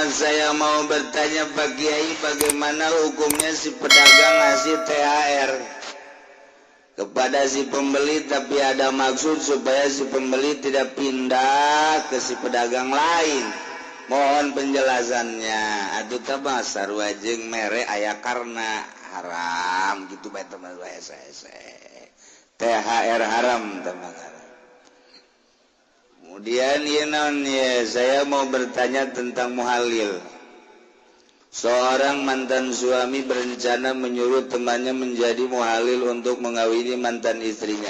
Saya mau bertanya Pak Kiai, bagaimana hukumnya si pedagang ngasih THR kepada si pembeli tapi ada maksud supaya si pembeli tidak pindah ke si pedagang lain. Mohon penjelasannya. Aduh, tabah sarua jeung mere aya karena haram gitu bae teman. THR haram teman. Kemudian ya non ya, saya mau bertanya tentang muhalil. Seorang mantan suami berencana menyuruh temannya menjadi muhalil untuk mengawini mantan istrinya.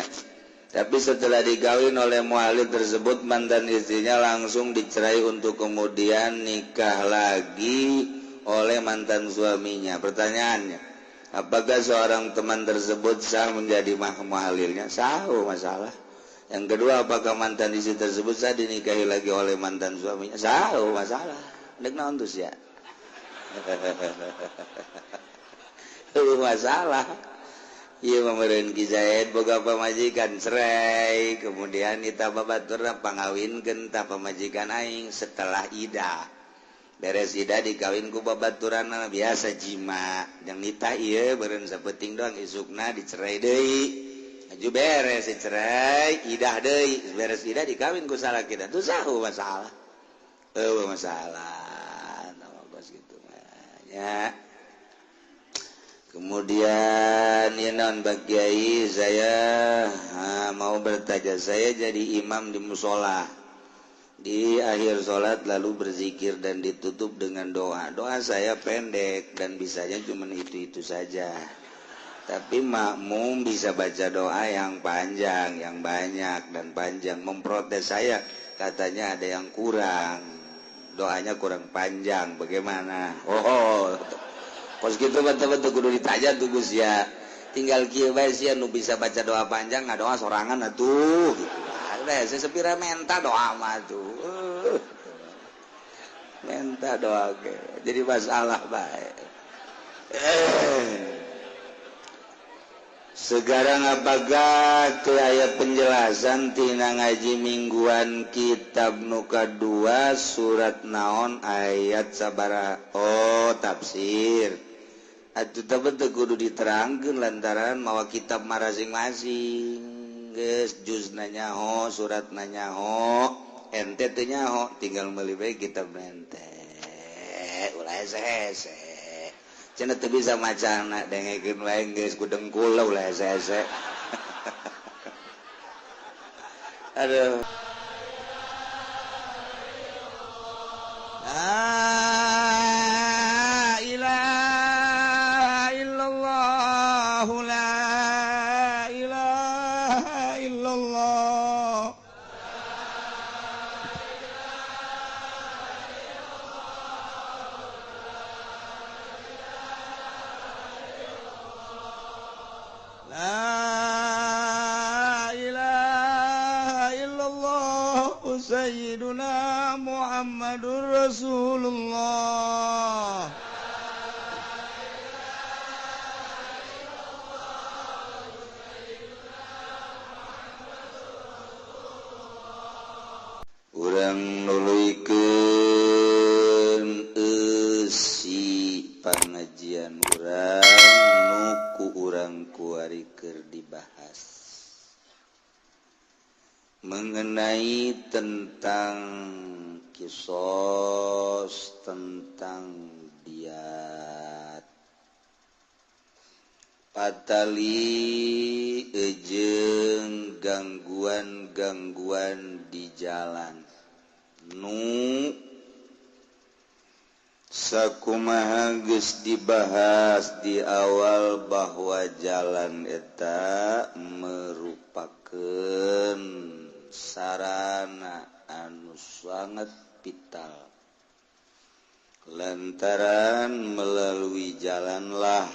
Tapi setelah dikawin oleh muhalil tersebut, mantan istrinya langsung dicerai untuk kemudian nikah lagi oleh mantan suaminya. Pertanyaannya, apakah seorang teman tersebut sah menjadi muhalilnya? Sah, oh, masalah. Yang kedua, apakah mantan istri tersebut sah dinikahi lagi oleh mantan suaminya? Sah, oh, masalah. Dek naon tuh sia? Masalah. Ieu meureun Ki Zaid boga pamajikan cerai, kemudian kita babaturna pangawinkeun ta pamajikan aing setelah idah. Beres idah dikawin ku babaturanna biasa jima. Jeung nitah ieu beureun sapenting doang isukna dicerai deui. Aju beres dicerai, idah deui, beres idah dikawin ku salakina. Tuh sahu masalah. Eueuh masalah. Nah, kos kitu mah nya. Kemudian ya non Pak Kiai, saya mau bertanya, saya jadi imam di musola. Di akhir sholat lalu berzikir dan ditutup dengan doa. Doa saya pendek dan bisanya cuma itu-itu saja. Tapi makmum bisa baca doa yang panjang, yang banyak dan panjang. Memprotes saya, katanya ada yang kurang. Doanya kurang panjang, bagaimana? Oh, kos gitu betul-betul kudu ditanya tuh Gus ya. Tinggal kieu bae sia nu bisa baca doa panjang ngadoa sorangan atuh gitu. Udah saya sepira menta doa mah tuh. Menta doa ge. Jadi masalah bae. Sekarang apakah teu aya penjelasan tina ngaji mingguan kitab nu kadua surat naon ayat sabaraha? Oh, tafsir. Atuh teh teu kudu diterangkeun lantaran mawa kitab masing-masing. Geus juzna nyaho, suratna nyaho, ente teu nyaho, tinggal meuli bae kitab ente. Ulah hese-hese. Cenah teu bisa macana dengekeun wae geus ku dengkul ulah hese-hese. Aduh. La ilaha illallah, la ilaha illallah. La ilaha illallah Sayyiduna Muhammadur Rasulullah. Urang nuluykeun eusi pangajian urang nu ku urang kuari keur dibahas mengenai tentang kisos, tentang diat patali jeung gangguan-gangguan di jalan nu sakumaha geus dibahas di awal bahwa jalan eta merupakeun sarana anu sangat vital lantaran melalui jalanlah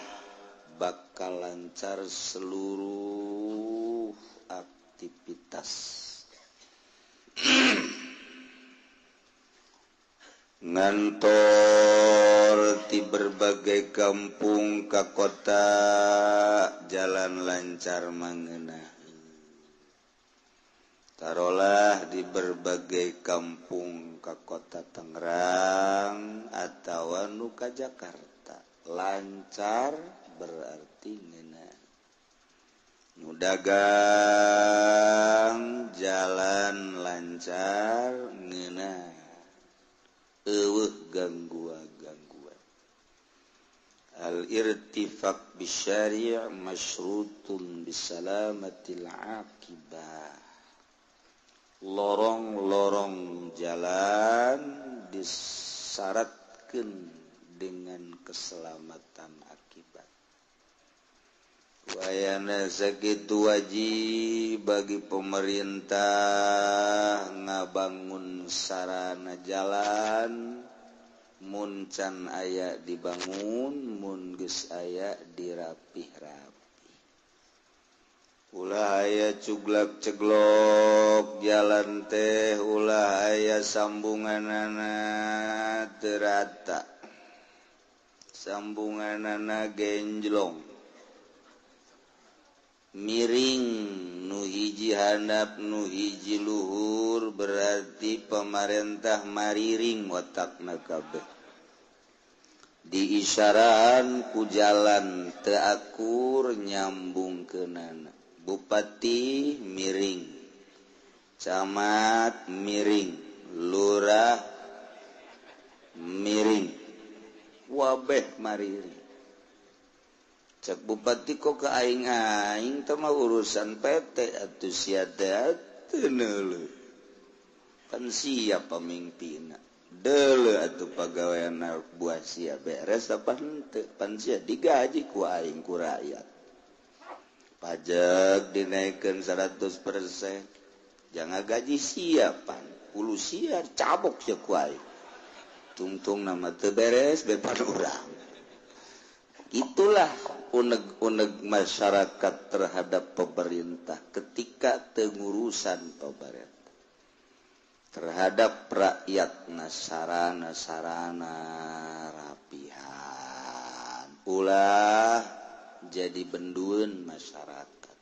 bakal lancar seluruh aktivitas. Ngantor di berbagai kampung ka kota jalan lancar mangeunah. Tarolah di berbagai kampung ka kota Tangerang ka Jakarta lancar berarti ngeunah nu dagang jalan lancar ngeunah eueuh gangguan-gangguan. Al-irtifaq bisyari' masyrutun bisalamatil aqibah. Lorong-lorong jalan disyaratkeun dengan keselamatan akibat. Wayana sakitu wajib bagi pemerintah ngabangun sarana jalan, mun can aya dibangun, mun geus aya dirapih-rapih. Ulah aya cuglak ceglok jalan teh, ulah aya sambunganana teu rata, sambunganana genjlong, miring, nu hiji handap nu hiji luhur, berarti pemerintah mariring otakna kabeh. Diisyarahan ku jalan teu akur nyambungkeunana. Bupati miring, camat miring, lurah miring, wabeh mariring. Cek bupati kok ke aing-aing teh mah urusan PT atuh sia teh teu neuleuh. Pan sia pamimpinna. Deuleuh atuh pagawean buah sia beres apa henteu, pan sia digaji ku aing ku rakyat. Pajak dinaikkan 100%, jangan gaji siapan ulu sia cabok sia ku aing. Tungtung nama teu beres bepan urang. Itulah uneg-uneg masyarakat terhadap pemerintah ketika tengurusan pemerintah terhadap rakyat nasarana-sarana rapihan ulah jadi bendueun masyarakat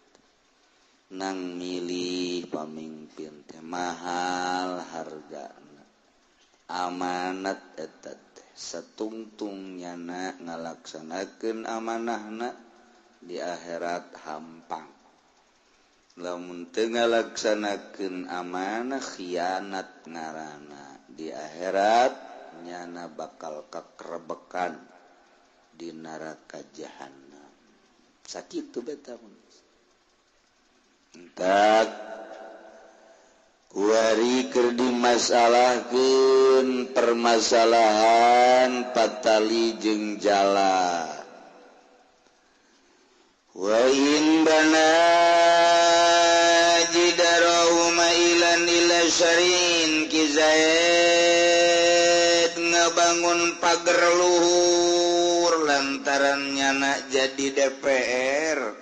nang milih pamimpin teh mahal hargana amanat eta teh satungtung nyana ngalaksanakeun amanahna di akhirat hampang. Lamun teu ngalaksanakeun amanah khianat ngaranna di akhirat nyana bakal kakrebekan di neraka jahanam. Sakitu beta mun. Entak kuari keur dimasalahkeun permasalahan patali jeung jalan. Wa in bana jidarahu mailan ila syarin Ki Zaid ngabangun pager luhur lantaran nyana jadi DPR.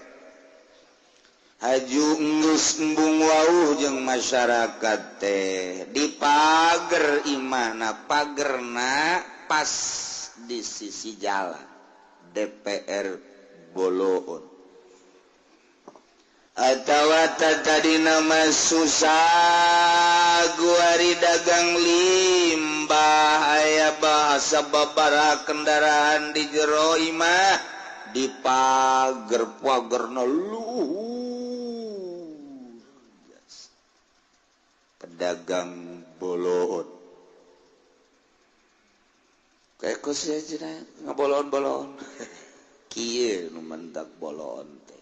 Haju geus embung wauh jeung masyarakat teh di pager imahna pagerna pas di sisi jalan DPR Boloon. Atawa tadi nama susah guari dagang limbah aya bahasa babaraha kendaraan di jero imah di pager pagerna luhur. Pedagang Boloon kayak kos aja ngabolon-bolon kieu nu mendak Boloon teh.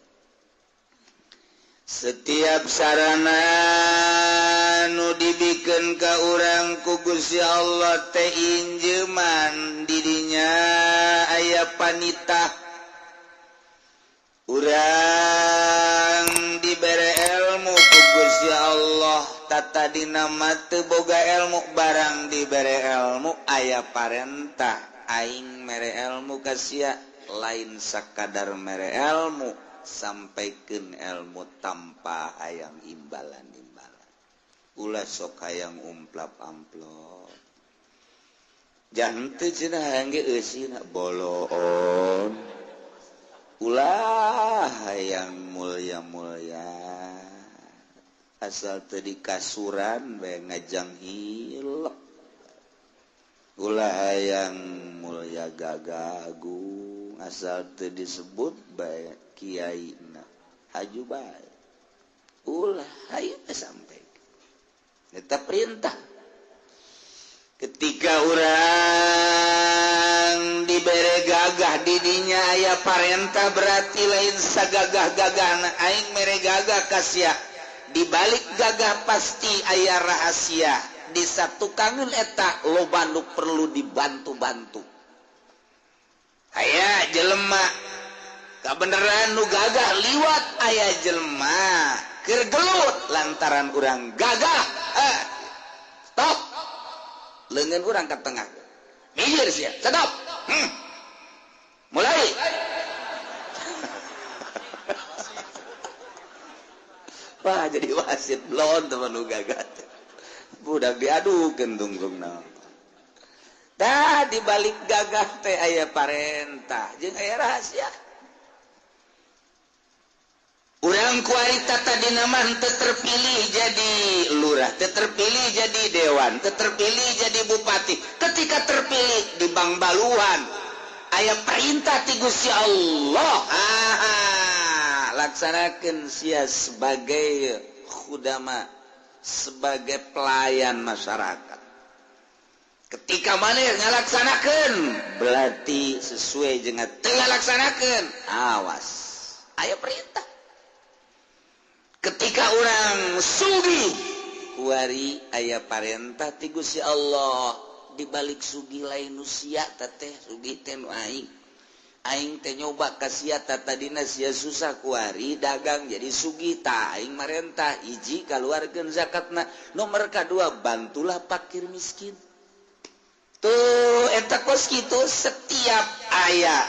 Setiap sarana nu dibikeun ka urang ku Gusti Allah teh injeuman didinya aya panitah urang dibere ilmu ku Gusti Allah. Tata dina mah teu boga ilmu barang dibere ilmu aya parentah aing mere ilmu ka sia lain sakadar mere ilmu sampaikeun ilmu tanpa hayang imbalan-imbalan. Ulah sok hayang umplap amplop jangan teu cenah hayang ge eusina boloon. Ulah hayang mulia-mulia asal teu dikasuran bae ngajang hilep. Ulah hayang mulia ya gagah agung asal teu disebut bae kiaina haju bae ulah hayu sampai eta perintah. Ketika urang dibere gagah didinya aya parentah berarti lain sagagah-gagahna aing mere gagah ka sia. Dibalik gagah pasti aya rahasia. Di satukangeun eta loba nu perlu dibantu-bantu. Aya jelema kabeneran nu gagah liwat aya jelema keur gelut lantaran urang gagah. Stop. Leungeun urang ka tengah. Minggir sia. Stop. Mulai. Wah jadi wasit blon teman nu gagah. Budak diadukeun tungtungna. Tah dibalik gagah teh aya parentah jeung aya rahasia. Urang kuarita tadina mah teu terpilih jadi lurah, teu terpilih jadi dewan, teu terpilih jadi bupati. Ketika terpilih di Bangbaluan aya perintah ti Gusti Allah. Laksanakeun sia sebagai khudama, sebagai pelayan masyarakat. Ketika maneh ngalaksanakeun berarti sesuai jeung teu ngalaksanakeun, awas aya perintah. Ketika orang sugih kuari aya parentah ti Gusti Allah. Dibalik sugih lain nu sia teh sugih teh nu aing. Aing teh nyoba ka sia tadina sia susah kuari dagang jadi sugih tah aing marentah hiji kaluarkeun zakatna, nomor kadua bantulah fakir miskin. Tuh eta kos kitu setiap aya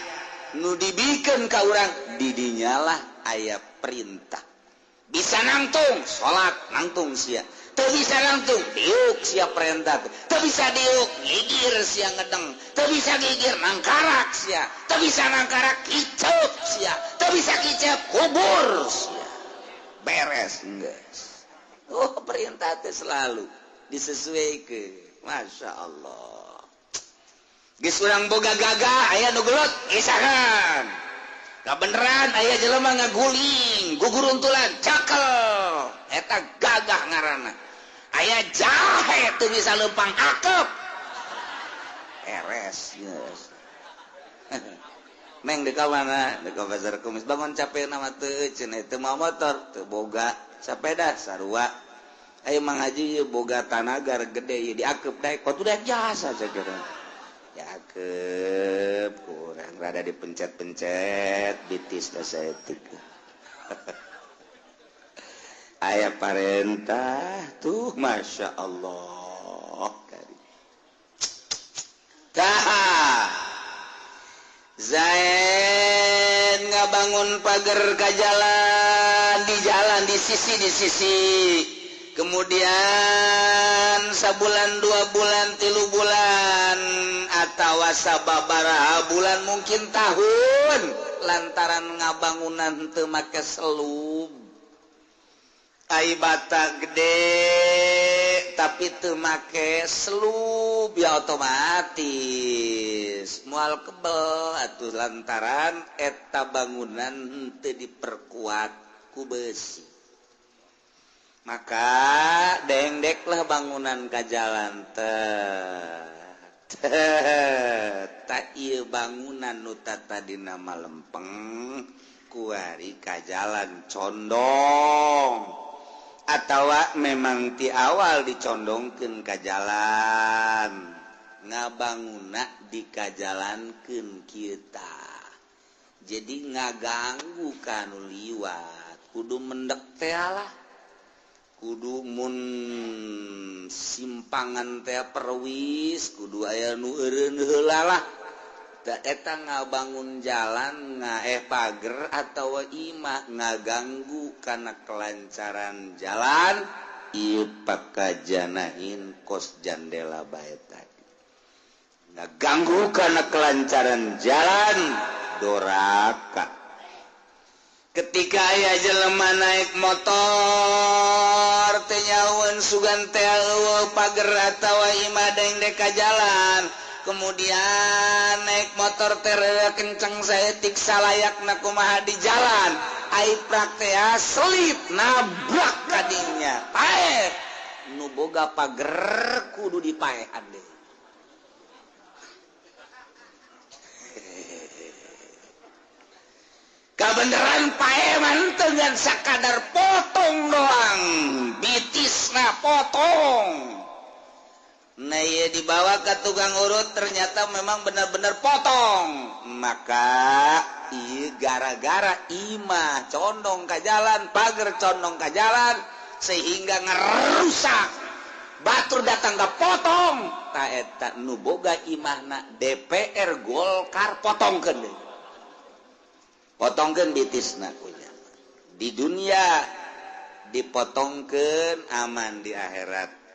nu dibikeun ka urang didinyalah aya perintah. Bisa nangtung salat nangtung sia, teu bisa nangtung diuk sia perintah, teu bisa diuk gigir sia ngedeng, teu bisa gigir nangkarak sia, teu bisa nangkarak kicep sia, teu bisa kicep kubur sia. Beres geus. Oh perintah teh selalu disesuaikeun. Masya Allah. Geus urang boga gagah aya nu gelut isahan. Kabeneran aya jelema ngaguling guguruntulan cakel eta gagah ngaranna. Aya jahe teu bisa leumpang akep eres geus. Meng deka mana deka pasar kumis bangun capek nama teu cenah teu mawa motor teu boga sepeda sarua. Ayo Mang Haji ieu boga tanagar gede ieu diakep daek kotu daek jasa sakitu. Cakep kurang rada dipencet-pencet bitis saeutik. Aya parentah tuh Masya Allah. Tah Zain ngabangun pagar ka jalan, di jalan di sisi. Kemudian sabulan 2 bulan 3 bulan atawa sababaraha bulan mungkin tahun lantaran ngabangunan teu make selub. Ai bata gede tapi teu make selub ya otomatis moal kebel atuh lantaran eta bangunan teu diperkuat ku besi. Maka dengdeklah bangunan ka jalan teh. Tak ieu bangunan nu tadina lempeng kuari ka jalan condong atawa memang ti awal dicondongkeun ka jalan ngabanguna dikajalankeun kita. Jadi ngaganggu ka nu liwat kudu mendek teh lah. Kudu mun simpangan teh perwis kudu aya nu eureun heula lah. Da eta ngabangun jalan ngaeh pager atawa imah ngaganggu kana kelancaran jalan ieu pakajanahin kos jandela bae tadi. Ngaganggu kana kelancaran jalan doraka. Ketika aya jelema naik motor teu nyaun sugan teh eueuh pager atawa imah dengdek ka jalan Kemudian naik motor teh kenceng saeutik, salayakna kumaha di jalan, ai praktea selip nabrak kadinya, paeh. Nu boga pager kudu dipaehan deui. Kabeneran paeman dengan sakadar potong doang, bitisna potong. Nah, iya dibawa ke tukang urut, ternyata memang benar-benar potong. Maka iya gara-gara imah condong ke jalan, pagar condong ke jalan, sehingga ngerusak. Batur datang ke potong. Ta eta nu boga imahna DPR Golkar potongkeun deui. Potongkeun bitisna kunya. Di dunia dipotongkeun, aman di akhirat.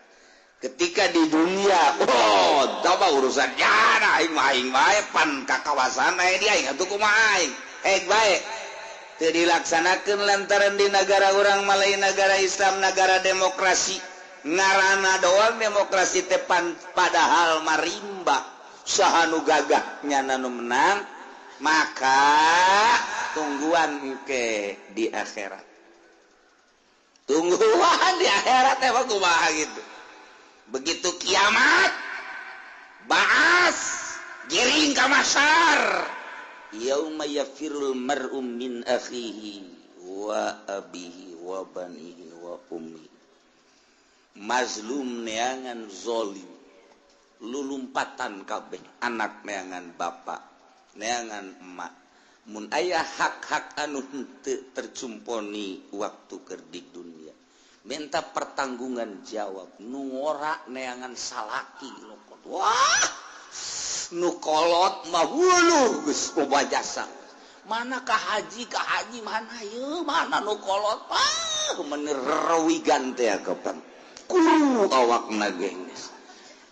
Ketika di dunia, oh, coba urusan ya, aing mah aing bae pan ka kawasan aya di aing atuh kumaha aing. Ek bae. Teu dilaksanakeun lantaran di negara urang mah lain negara Islam, negara demokrasi. Ngaranna doang demokrasi teh pan, padahal marimba. Saha nu gagah nyana nu menang, maka tungguan engke di akhirat. Tungguan di akhirat teh mah kumaha gitu. Begitu kiamat, baas, giring ka masar. Yauma yafirul mar'u min akhihi wa abihi wa banihi wa ummi. Mazlum neangan zolim, lulumpatan kabeh, anak neangan bapak, neangan emak. Mun aya hak-hak anu henteu tercumponi waktu keur di dunia, minta pertanggungan jawab. Nu ngora neangan salaki lokot. Wah, nu kolot mah huluh geus loba jasa. Mana ka haji mana ieu, mana nu kolot, ah meuni rewigan teh kapan. Kuru awakna ge geus.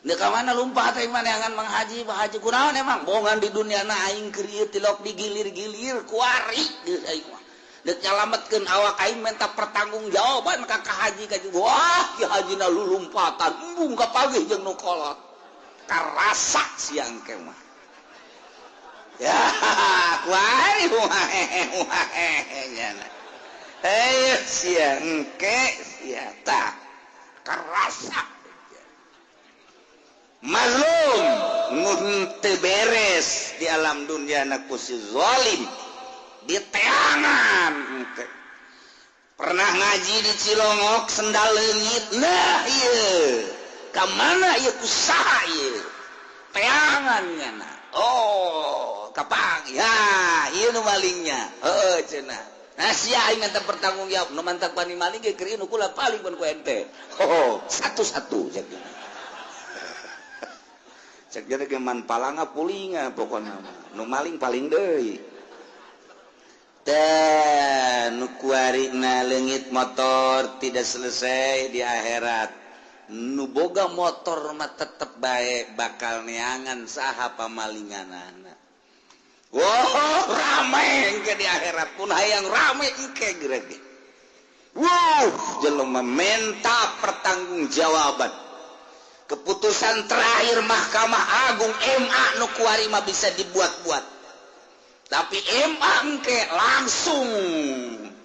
Deuk ka mana lumpat teh neangan Mang Haji, Pak Haji kunaon emang bongan di dunia na aing keur ieu tilok digilir-gilir kuari geus aing mah. Dek nyalametkeun awak aing minta pertanggungjawaban ka ka haji ka wah ki hajina lulumpatan embung ka pagih jeung nu kolot. Karasa siang ke mah. Ya kuari wae nyana. Eh sia engke sia tah karasa. Mazlum mun teu beres di alam dunia na ku si zalim di teangan. Pernah ngaji di Cilongok sendal leungit, nah ieu ka mana ieu kusaha ieu teangan nyana. Oh kapang ya ieu nu malingnya heueuh cenah. Nah sia aing minta pertanggungjawab nu mantak bani maling ge keur nu kula paling pun ku ente. Oh satu-satu cek cek ge man palanga pulinga pokona nu maling paling deui. Dan nu kuarina leungit motor tidak selesai di akhirat. Nu boga motor mah tetep bae bakal neangan saha pamalinganana. Wow, rame engke di akhirat pun hayang rame engke gerege. Wow, jelema menta pertanggungjawaban. Keputusan terakhir Mahkamah Agung MA nu kuari mah bisa dibuat-buat. Tapi MA engke langsung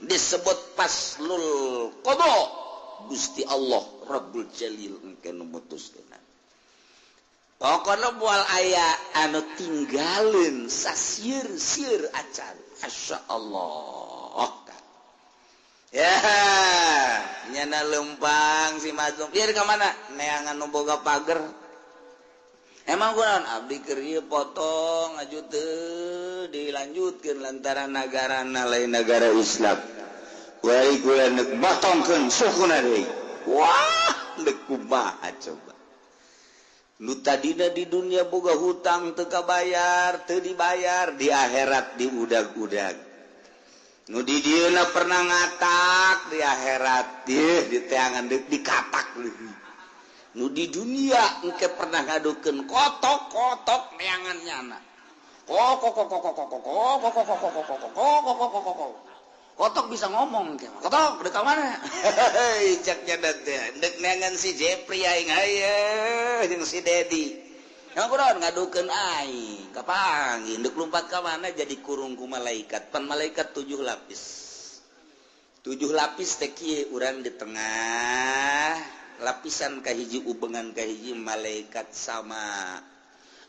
disebut paslul qada. Gusti Allah Rabbul Jalil engke nu mutuskeun. Pokona moal aya anu tinggaleun sasieur-sieur acan. Masya Allah. Ya, nyana lempang si mazlum. Ieu ka mana? Neangan nu boga pager. Emang kunaon abdi keur ieu potong aju teu dilanjutkeun lantaran nagarana lain negara Islam. Wai kula neuk motongkeun sukuna deui. Wah, deuk kumaha coba. Nu tadina di dunia boga hutang teu kabayar, teu dibayar, di akhirat diudag-udag. Nu di dieuna pernah ngatak di akhirat, di teangan deuk dikatak leuwih. Nu di dunia engke pernah ngadukeun kotok-kotok neangan nyana. Kok kok kok kok kok kok kok kok kok kok kok kok kok kok kok. Kotok bisa ngomong ke. Kotok deuk ka mana? Heuy, cek nya teh. Deuk neangan si Jepri aing haye jeung si Dedi. Yang kurang ngadukeun aing, kapanggih deuk lumpat ka mana jadi kurung ku malaikat. Pan malaikat 7 lapis. 7 lapis teh kieu urang di tengah, lapisan kahiji ubengan kahiji malaikat sama.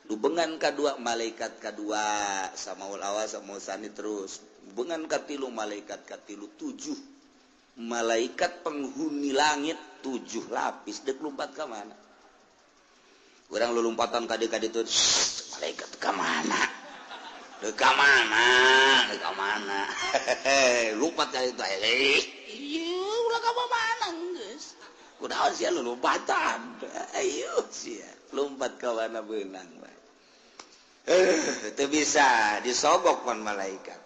Ubengan kadua malaikat kadua, sama ul awal sama sani terus. Ubengan katilu malaikat katilu, 7 malaikat penghuni langit 7 lapis deuk lumpat ka mana? Urang lulumpatan kadi-kadi itu, malaikat ke mana? Ke mana? Ke mana? Lompat kali itu, iya, ulah ke mana geus? Kunaon sia lulumpatan? Ayo sia, lompat ke mana beunang bae. Teu bisa disogok pan malaikat.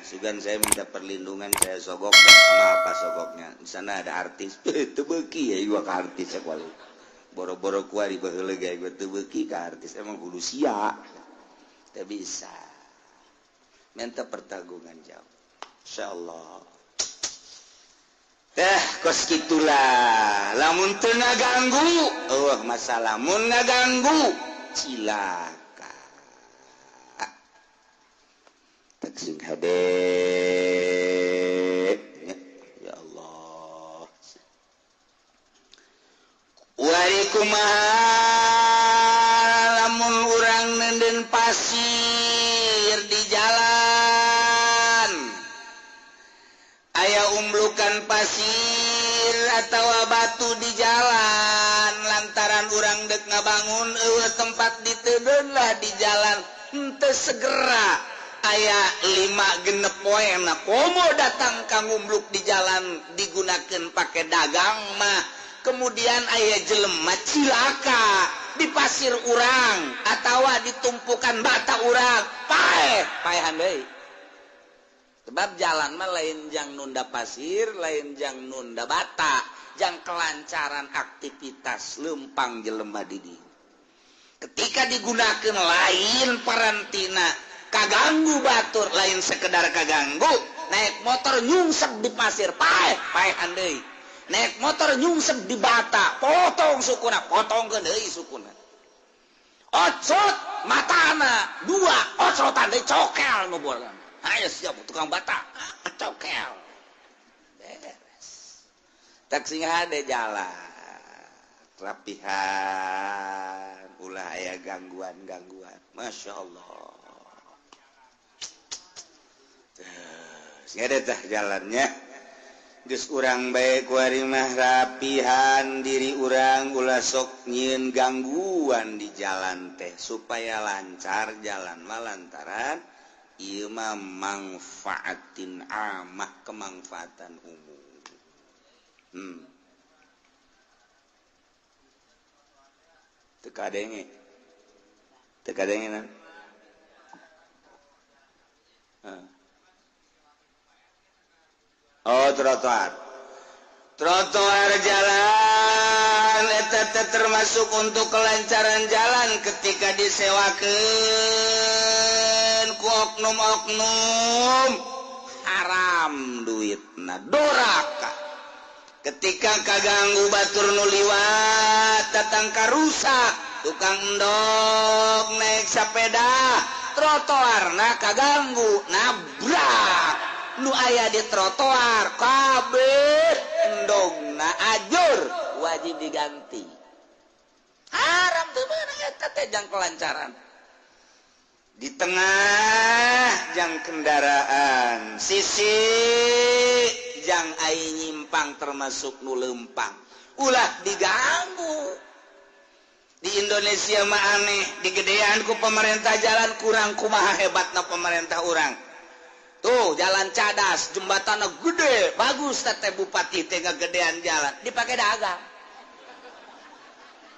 Sugan saya minta perlindungan, saya sogok sama apa sogoknya? Di sana ada artis, teu beuki ya ieu ka artis kuali. Boro-boro kuari baheula ge teu beuki ka artis, emang kudu sia. Teu bisa. Minta pertanggungan jawab. Insyaallah. Teh kos kitulah. Lamun teu ngaganggu, eueuh masalah mun ngaganggu cilaka. Teh sing hade. Ya Allah. Wari kumaha lamun urang nenden pasir di jalan, aya umblukan pasir atawa batu di jalan, lantaran urang dek ngabangun eueuh tempat ditedeun lah di jalan, henteu segera aya 5 genep poe na komo datang ka ngumbluk di jalan digunakeun pake dagang mah. Kemudian aya jelema cilaka di pasir urang atawa ditumpukan bata urang, paeh paehan deui. Sebab jalan mah lain jang nunda pasir, lain jang nunda bata, jang kelancaran aktivitas lempang jelema di dieu. Ketika digunakan lain parantina kaganggu batur, lain sekedar kaganggu, naik motor nyungsep di pasir, paeh paehan deui. Naik motor nyungsep di bata, potong sukuna, potongkeun deui sukuna. Ocot matana 2, ocotan deui cokel nu bolan. Ayo siap tukang bata, cokel. Beres. Tak sing hade jalan. Rapihan, ulah aya gangguan-gangguan. Masya Allah. Sing hade tah jalannya. Geus urang bae kuari mah rapihan diri urang, ulah sok nyieun gangguan di jalan teh supaya lancar jalan mah, lantaran ieu mah mangfaatin amah, kemangfaatan umum. Teu kadenge. Teu kadenge na. Oh, trotoar. Trotoar jalan eta teh termasuk untuk kelancaran jalan ketika disewakeun ku oknum-oknum haram duitna, doraka. Ketika kaganggu batur nu liwat datang karusak, tukang endog naik sepeda, trotoarna kaganggu, nabrak. Nu aya di trotoar kabeh endogna ajur, wajib diganti. Haram teu meunang eta teh jang kelancaran. Di tengah jang kendaraan, sisi jang ai nyimpang termasuk nu lempang, ulah diganggu. Di Indonesia mah aneh, digedean ku pemerintah jalan kurang kumaha hebatna pemerintah urang. Tuh jalan cadas, jembatannya gede, bagus teh bupati teh gedean jalan, dipakai dagang.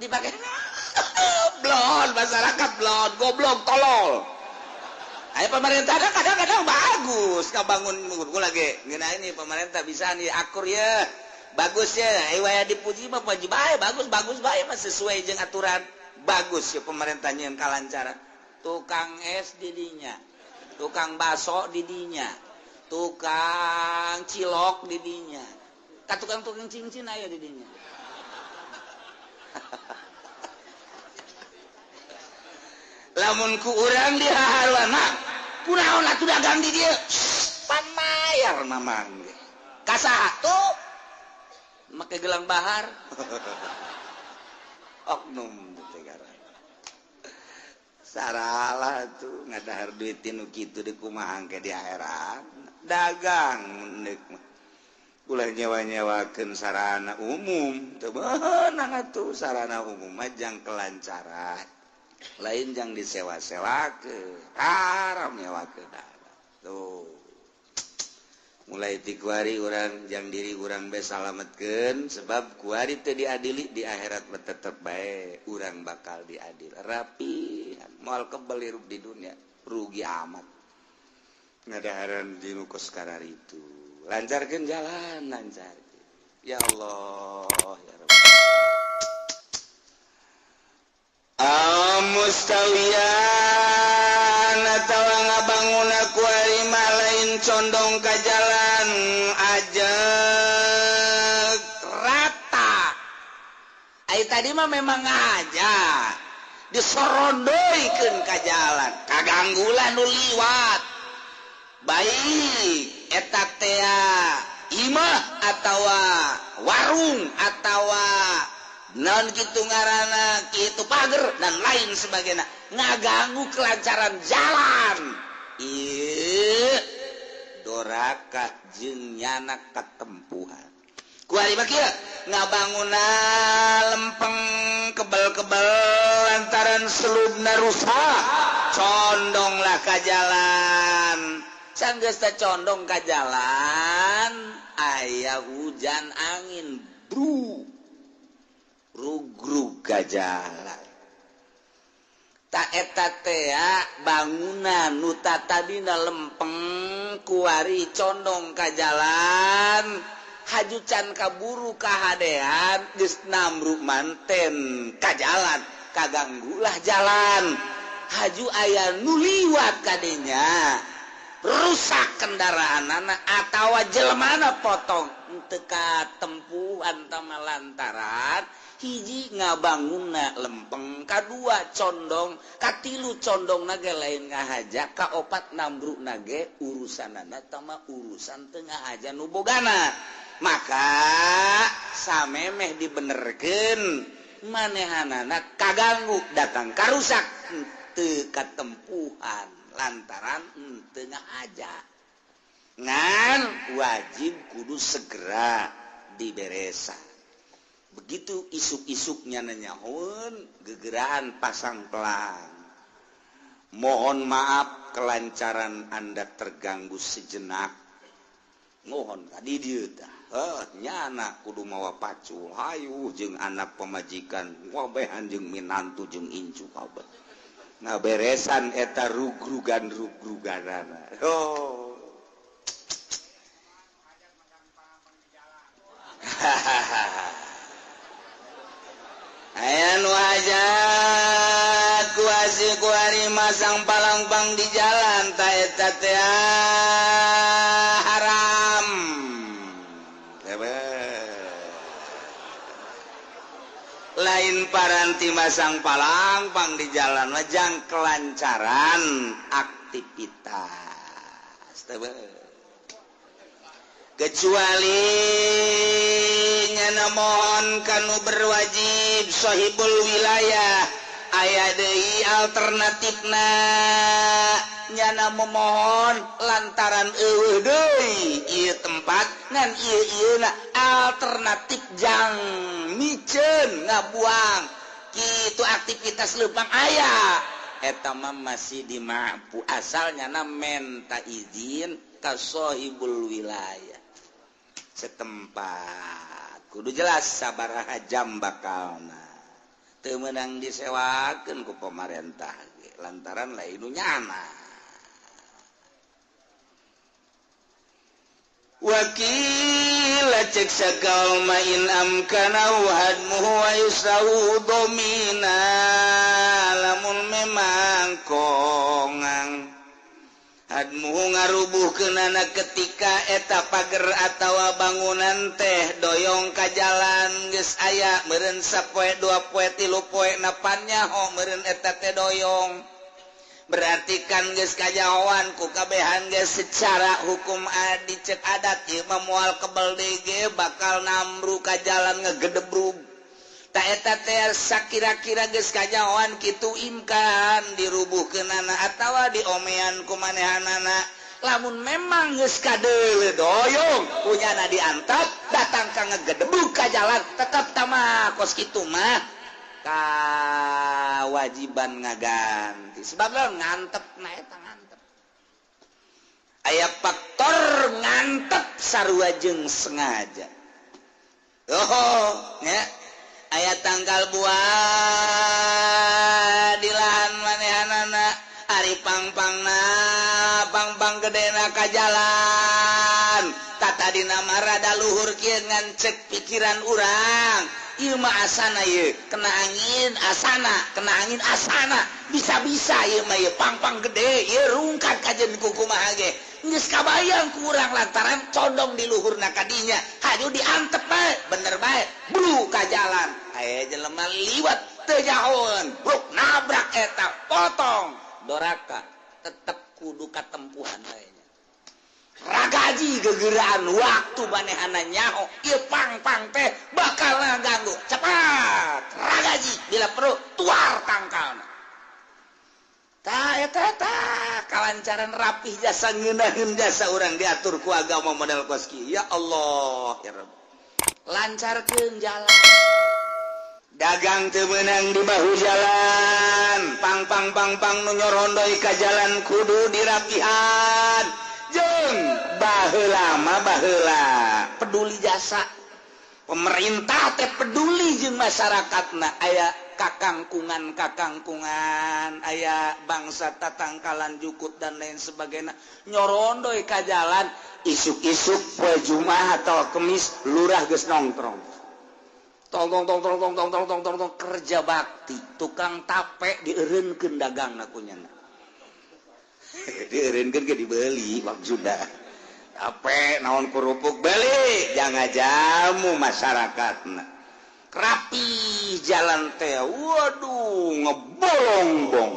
Dipakai blon masyarakat blon, goblok tolol. Ayo pemerintah kadang-kadang bagus ngabangun gua lagi. Ngeuna ini pemerintah bisa nih akur ya. Bagus ya, ayo waya dipuji mah puji bae, bagus bagus bae mah sesuai jeung aturan. Bagus ya pemerintahnya yang kalancaran. Tukang es didinya, tukang baso didinya, tukang cilok didinya, ka tukang-tukang cincin aya didinya. Lamun ku urang dihaharuan mah kunaon atuh dagang di dieu? Pan mayar mamang ge. Ka saha tuh? Make gelang bahar. Oknum teh ngaran. Saralah tuh ngadahar duit tinu kitu di kumaha ke di akhirat. Dagang deuk mah. Ulah nyewa-nyewakeun sarana umum, teu beunang atuh sarana umum mah jang kelancaran. Lain jang disewa-sewakeun, haram nyewakeun. Tuh. Mulai ti kuari urang jang diri urang bae salametkeun sebab kuari teu diadili di akhirat mah tetep bae urang bakal diadil. Rapi, moal kebel hirup di dunia, rugi amat. Ngadaharan di nu kos kararitu. Lancarkan jalan, lancar. Ya Allah, ya Rabb. Al-mustawiyan atawa ngabangun aku mah lain condong ka jalan ajeg rata. Ai tadi mah memang aja disorondoikeun ka jalan, kaganggulan nu liwat. Baik eta tea imah atawa warung atawa naon kitu ngaranna kitu pager dan lain sebagainya ngaganggu kelancaran jalan. Ieu doraka jeung nyana katempuhan. Kuari mah kieu ngabanguna lempeng kebel-kebel lantaran selubna rusak condonglah ka jalan. Sanggeus teh condong ka jalan aya hujan angin bru rugrug ka jalan. Ta eta teh bangunan nu tadina lempeng kuari condong ka jalan haju can kaburu kahadean geus namruk manten ka jalan kaganggulah jalan haju aya nu liwat kadinya rusak kendaraan anak atawa jelmana potong teu katempuhan tama lantaran hiji ngabangunna lempeng kadua condong katilu condong nage lain ngahaja kaopat nambruk nage urusanana tama urusan teu ngahaja nu bogana maka samemeh dibenerkeun manehanana kaganggu datang karusak teu katempuhan lantaran tengah aja ngan wajib kudu segera diberesa. Begitu isuk-isuknya nanyahun gegeraan pasang pelang. Mohon maaf kelancaran Anda terganggu sejenak. Mohon tadi dieu tah. Nyana kudu mawa pacul hayu jeung anak pemajikan wabehan jeung minantu jeung incu kabeh. Ngaberesan eta rugrugan-rugruganana. Oh. Aya nu hajat kuasi kuari masang palangpang di jalan ta eta teh haram. Lain paranti masang palangpang di jalan wajang kelancaran aktivitas. Kecuali nyana mohon kanu berwajib sahibul wilayah aya deui alternatifna nyana memohon lantaran eueuh deui ieu tempat ngan ieu ieuna alternatif jang miceun ngabuang kitu aktivitas leumpang aya eta mah masih dimampu asal nyana menta izin ka sahibul wilayah setempat kudu jelas sabaraha jam bakalna teu meunang disewakeun ku pamarentah lantaran lain nu nyana. Wakila cek sakaul ma in amkana hadmuhu wa yusawu domina lamun memang kongang hadmuhu ngarubuhkeunana ketika eta pager atawa bangunan teh doyong ka jalan geus aya meureun sapoe dua poe tilu poe napan nyaho meureun eta teh doyong. Berarti kan geus kajahoan ku kabehan geus secara hukum dicek adat ieu mah moal kebel deui ge bakal namru ka jalan ngegedebrug. Ta eta teh sakira-kira geus kajahoan kitu imkan dirubuhkeunana atawa diomean ku manehanana. Lamun memang geus kadeuleu doyong punyana diantap datang ka ngegedebrug ka jalan tetep tamah kos kitu mah kewajiban ngaganti sebab lo ngantep nah eta ngantep aya faktor ngantep sarua jeung sengaja. Oh nya aya tangkal buah di lahan manehanana ari pangpangna pangpang gedena ka jalan tata dina mah rada luhur kieu ngan cek pikiran urang ieu mah asana ieu kena angin asana kena angin asana bisa-bisa ieu mah ieu pangpang gede ieu rungkad kajen kumaha ge geus kabayang ku urang lantaran condong di luhurna ka dinya hayu diantep bae bener bae bru ka jalan aya jelema liwat teu nyahoeun bruk nabrak eta potong doraka tetep kudu katempuhan bae ragaji gegeraan waktu manehana nyaho ieu pang-pang teh bakal ngaganggu cepat ragaji bila perlu tuar tangkalna ta eta ta kalancaran rapih jasa ngeunaheun jasa urang diatur ku agama model kos kieu ya Allah ya Rabb lancarkeun jalan dagang teu meunang di bahu jalan pang-pang pang-pang nu nyorondoi ka jalan kudu dirapihan jeung baheula mah baheula peduli jasa pemerintah teh peduli jeung masyarakatna aya kakangkungan kakangkungan aya bangsa tatangkalan jukut dan lain sebagainya nyorondoi ka jalan isuk-isuk poe Jumat atau Kemis lurah geus nongkrong tong tong tong tong tong tong tong tong tong tong kerja bakti tukang tape dieureunkeun dagangna kunyana dieureunkeun ge dibeli maksudna tape naon kerupuk beli jangan jamu masyarakatna rapi jalan teh waduh ngebolongbong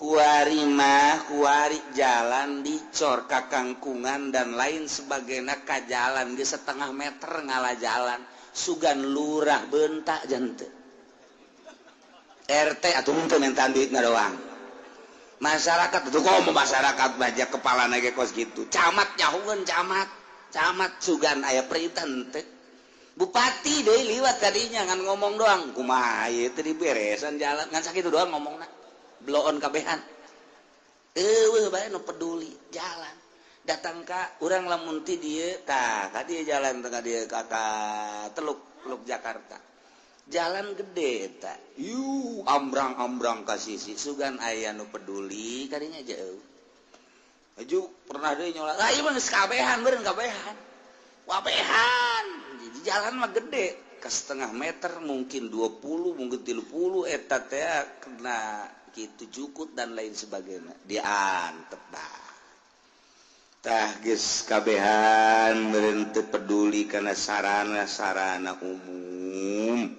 kuari mah kuari jalan dicor kakangkungan dan lain sebagainya ka jalan ge setengah meter ngala jalan sugan lurah bentak jante RT atuh henteu mintaan duitna doang masyarakat itu kok mau masyarakat baca kepala nage kos gitu camat nyahueun camat camat sugan aya perintah henteu bupati deui liwat tadinya ngan ngomong doang kumaha ieu teh diberesan jalan ngan sakitu doang ngomongna bloon kabehan eueuh bae nu peduli jalan datang ka urang lamun ti dieu tah ka dieu jalan teh ka dieu ka Teluk Teluk Jakarta jalan gede eta yu ambrang-ambrang ka sisi sugan aya nu peduli kadinya jauh aju pernah deui nyolat ah ieu mah geus kabehan beureun kabehan wabehan jadi jalan mah gede ke setengah meter mungkin 20 mungkin 30 eta teh kena kitu jukut dan lain sebagainya diantep bah tah geus kabehan meureun teu peduli kana sarana-sarana umum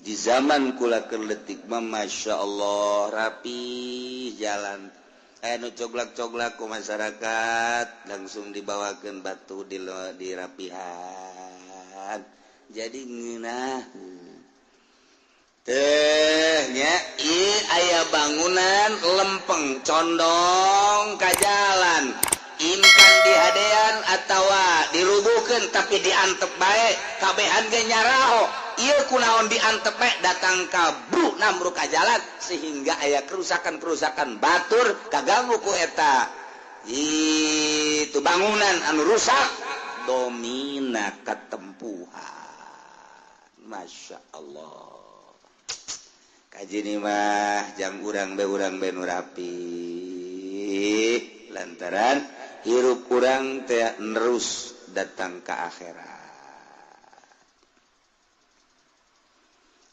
di zaman kula keur leutik mah Masya Allah rapi jalan aya nu coglak-coglak ku masyarakat langsung dibawakeun batu di dirapihan jadi ngeunah teh nya ieu aya bangunan lempeng condong ka jalan imkan dihadean atawa dirubuhkeun tapi diantep bae kabehan ge nyaraho ieu kunaon diantep bae datang ka bru namru ka jalan sehingga aya kerusakan-kerusakan batur kaganggu ku eta itu bangunan anu rusak domina katempuhan Masya Allah kaji mah jang urang be nu rapi lantaran hirup urang teh nerus datang ke akhirat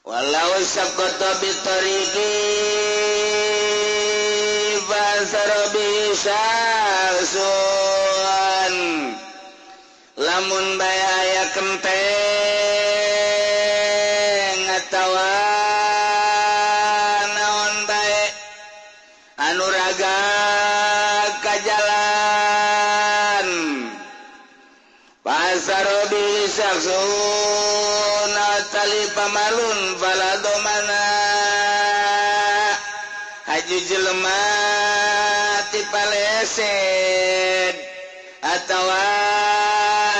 walau saqata bi tariqi fasara bi syarsun lamun bae aya kenteng atawa naon bae Anu raga ka jalan pasarobi syaksun tali pamalun faladomana haju jelema ti paleset atawa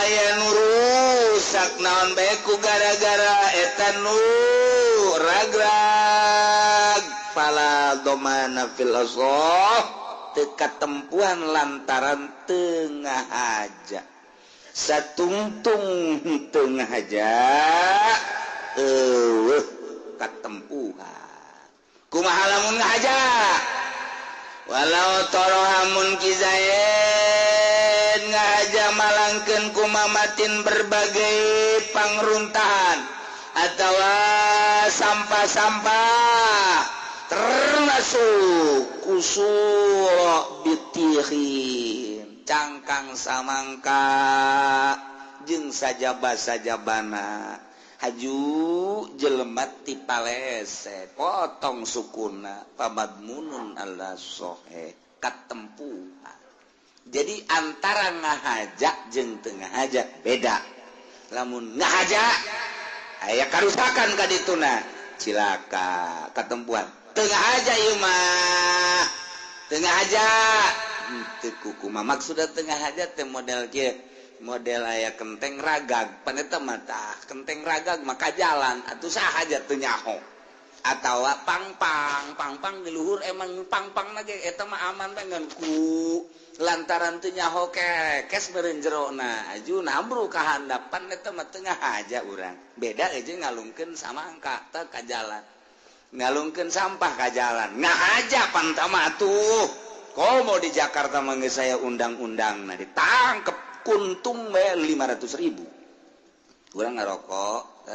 aya nu rusak naon bae ku gara-gara eta nu ragrag fala domana fil asah teu katempuhan lantaran teu ngahaja satungtung teu ngahaja eueuh katempuhan kumaha lamun ngahaja walau torohamun kizaid ngahaja malangkeun kumamatin berbagai pangruntahan atawa sampah-sampah termasuk kusur bitihin cangkang samangka jeung sajaba-sajabana haju jelema ti palese potong sukuna pamadmunun alla sohe katempuhan. Jadi antara ngahaja jeung teu ngahaja beda. Lamun ngahaja aya karusakan ka dituna cilaka katempuhan. Teu ngahaja ieu mah teu ngahaja henteu kukumaha maksudna teu ngahaja teh model kieu model aya kenteng ragag pan eta mah tah kenteng ragag maka jalan atuh saha aja teu nyaho atawa pangpang pangpang di luhur emang pangpang na ge eta mah aman bae ngan ku lantaran teu nyaho kekes beureun jerona aju nambru ka handapan eta mah teu ngahaja urang beda jeung ngalungkeun samangka teh ka jalan ngalungkeun sampah ka jalan ngahaja pan tah mah atuh komo di Jakarta mah geus saya undang-undang nah ditangkep kuntung bae 500.000 urang ngarokok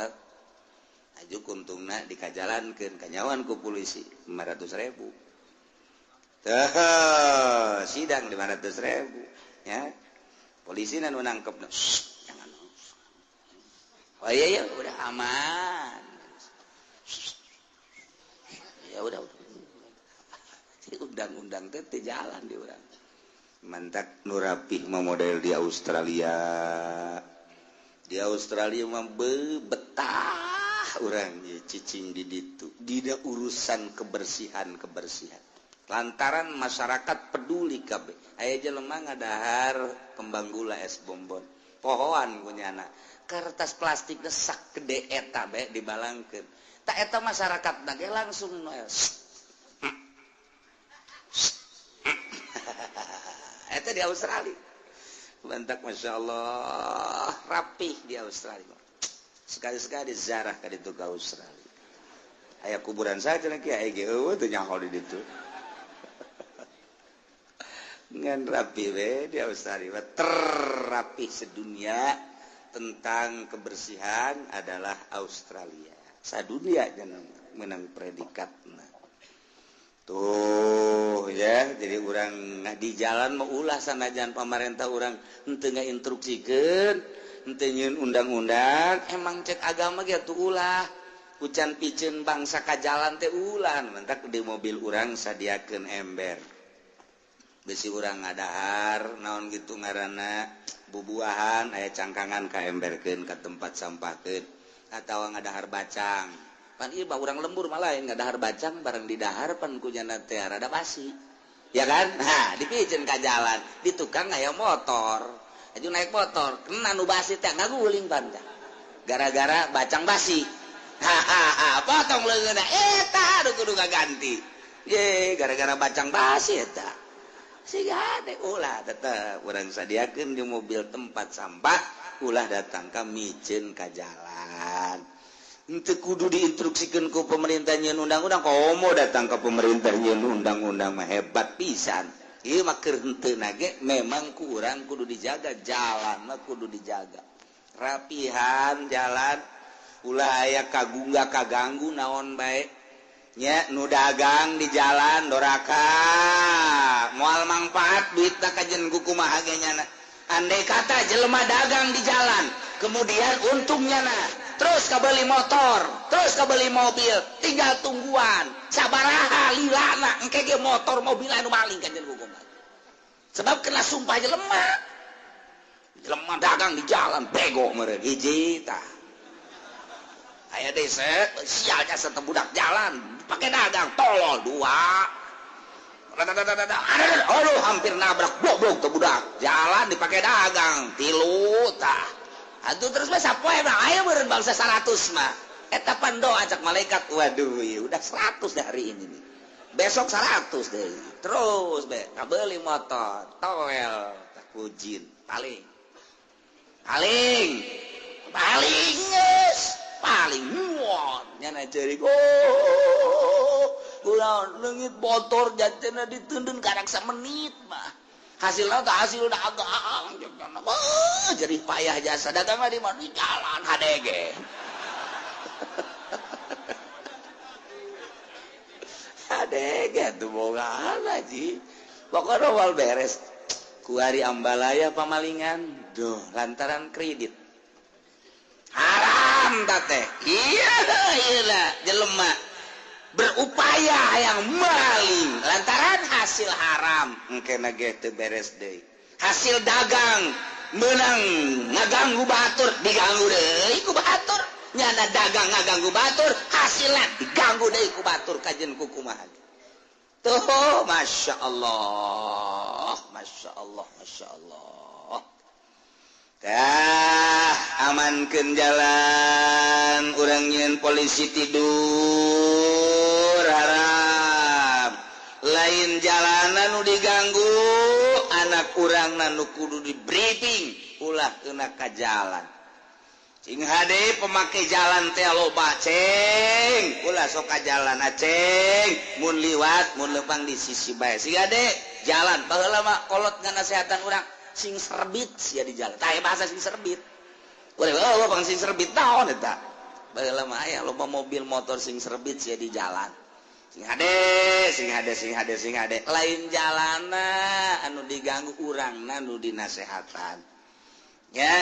aju kuntungna dikajalankeun kanyawan ku polisi 500.000 teh sidang 500.000 ya polisi nu nangkep jangan oh iya ya udah aman ya udah undang-undang teh teu jalan di urang mantak nu rapih mah model di Australia. Di Australia mah betah urang cicing di ditu dina urusan kebersihan kebersihan lantaran masyarakat peduli kabeh aya jelema ngadahar kembang gula es bonbon pohoan kunyana kertas plastik sak gede eta bae dibalangkeun tak eta masyarakat ge langsung eta di Australia bantak Masya Allah rapih di Australia sekali-sekali zarah ka ditu ka Australia aya kuburan saja cenah kiai ge eueuh teu nyaho di ditu ngan rapi we di Australia terrapih sedunia tentang kebersihan adalah Australia sadunia cenah menang predikatna tuh ya jadi urang di jalan mau ulah sanajan pamarentah urang henteu ngainstruksikeun henteu nyieun undang-undang emang cek agama ge atuh ulah kucan piceun bangsa ka jalan teh ulah mentak di mobil urang sadiakeun ember besi urang ngadahar naon gitu ngaranna bubuahan aya cangkangan ka emberkeun ka tempat sampahkeun atawa ngadahar bacang pan ieu bah urang lembur mah lain ngadahar bacang bareng didahar pan kunyana teh rada basi ya kan nah dipiceun ka jalan di tukang aya motor aju naik motor kena nu basi teh ngaguling pan gara-gara bacang basi hahaha potong leungeunna eta aduh kudu kaganti ye gara-gara bacang basi eta siga hade ulah tetep urang sadiakeun di mobil tempat sampah ulah datang ka miceun ka jalan henteu kudu diinstruksikeun ku pemerintah nyieun undang-undang komo datang ka pemerintah nyieun undang-undang mah hebat pisan ieu mah keur henteu ge memang ku urang kudu dijaga jalan mah kudu dijaga rapihan jalan ulah aya kagungga kaganggu naon bae nya nu dagang di jalan doraka moal mangfaat duitna kajen kumaha ge nyana andai kata jelema dagang di jalan Kemudian untungnya nah terus kabeli motor, terus kabeli mobil, tinggal tungguan. Sabaraha lilana engke ge motor mobil anu maling kanjeun hukum. Sebab kena sumpah jelema. Jelema dagang di jalan bego meureun hiji tah. Aya deui sialnya satu budak jalan pakai dagang tolol dua. Aduh hampir nabrak blok-blok tuh budak jalan dipakai dagang tilu tah. Atuh terus mah sapoe mah aya meureun bangsa 100 mah. Eta pan doa cak malaikat, waduh ya udah 100 deh hari ini nih. Besok 100 deh. Terus be kabeli motor, toel, tak ujin, paling. Paling. Paling geus, paling muon nyana ceurik. Oh, ulah leungit motor jatena diteundeun karak samenit mah. Hasilna teh hasil dagang jadi payah jasa dagang di mana di jalan HDG. HDG tuh boga haji. Pokoknya awal beres kuari ambalaya pamalingan duh lantaran kredit haram teh. Iya iya jelema berupaya yang maling lantaran hasil haram engkena ge teu beres deui. Hasil dagang menang ngaganggu batur diganggu deui ku batur, nyana dagang ngaganggu batur hasilna diganggu deui ku batur kajen ku kumaha. Tuh Masya Allah, Masya Allah, Masya Allah. Tah amankeun jalan urang nyieun polisi tidur haram. Lain jalanan nu diganggu anak urang nu kudu di briefing ulah kena ka jalan. Cing hade pemakai jalan teh loba ceng ulah sok ka jalan aceng mun liwat mun lempang di sisi bae. Sing hade jalan baheula mah kolot nganasehatan urang sing serbit sia di jalan. Tah bahasa sing serbit. Boleh oh bang sing serbit naon eta. Baheula mah aya loba mobil motor sing serbit sia di jalan. Sing hade, sing hade, sing hade, sing hade. Lain jalana anu diganggu urangna nu dinasehatan. Ya,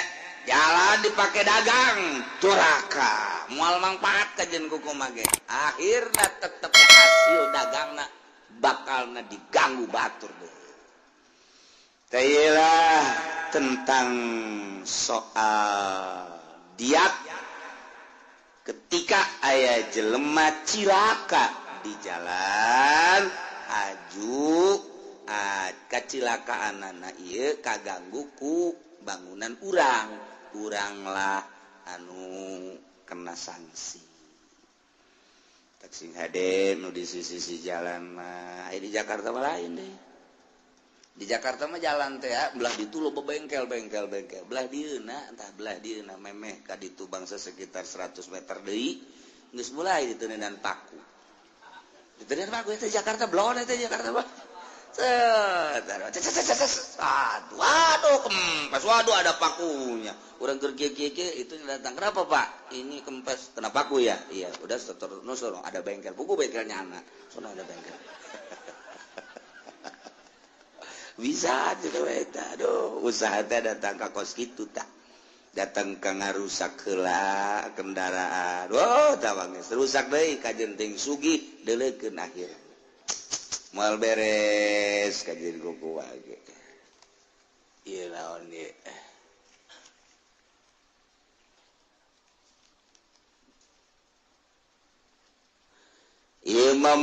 jalan dipakai dagang duraka, moal mangpaat kajen kukumaha ge. Akhirna tetep hasil dagangna bakalna diganggu batur deui. Tailah tentang soal diat ketika aya jelema cilaka di jalan aju kacilakaanana ieu kaganggu ku bangunan urang, uranglah anu kena sanksi. Tak sing hade nu di sisi-sisi jalan mah aya di Jakarta mah lain deh. Di Jakarta mah jalan teh belah ditu loba bengkel bengkel bengkel, belah dieuna entah belah dieuna memeh ka ditu bangsa sekitar 100 meter deui geus mulai diteuneunan paku. Diteuneunan paku eta Jakarta blon eta Jakarta mah. Aduh, waduh kempes, waduh ada pakunya. Urang keur kieu-kieu itu datang, kenapa Pak? Ini kempes, kena paku ya? Iya, udah terus ada bengkel, buku bengkelnya anak. Sono ada bengkel. Bisa gitu eta. Aduh, usaha teh datang ka kos kitu tah. Datang ka ngarusak heula kendaraan. Oh, tawang geus rusak deui kajen ting sugih deuleukeun akhir. Moal beres kajen kuku wae. Ieu naon ieu? Ieu mah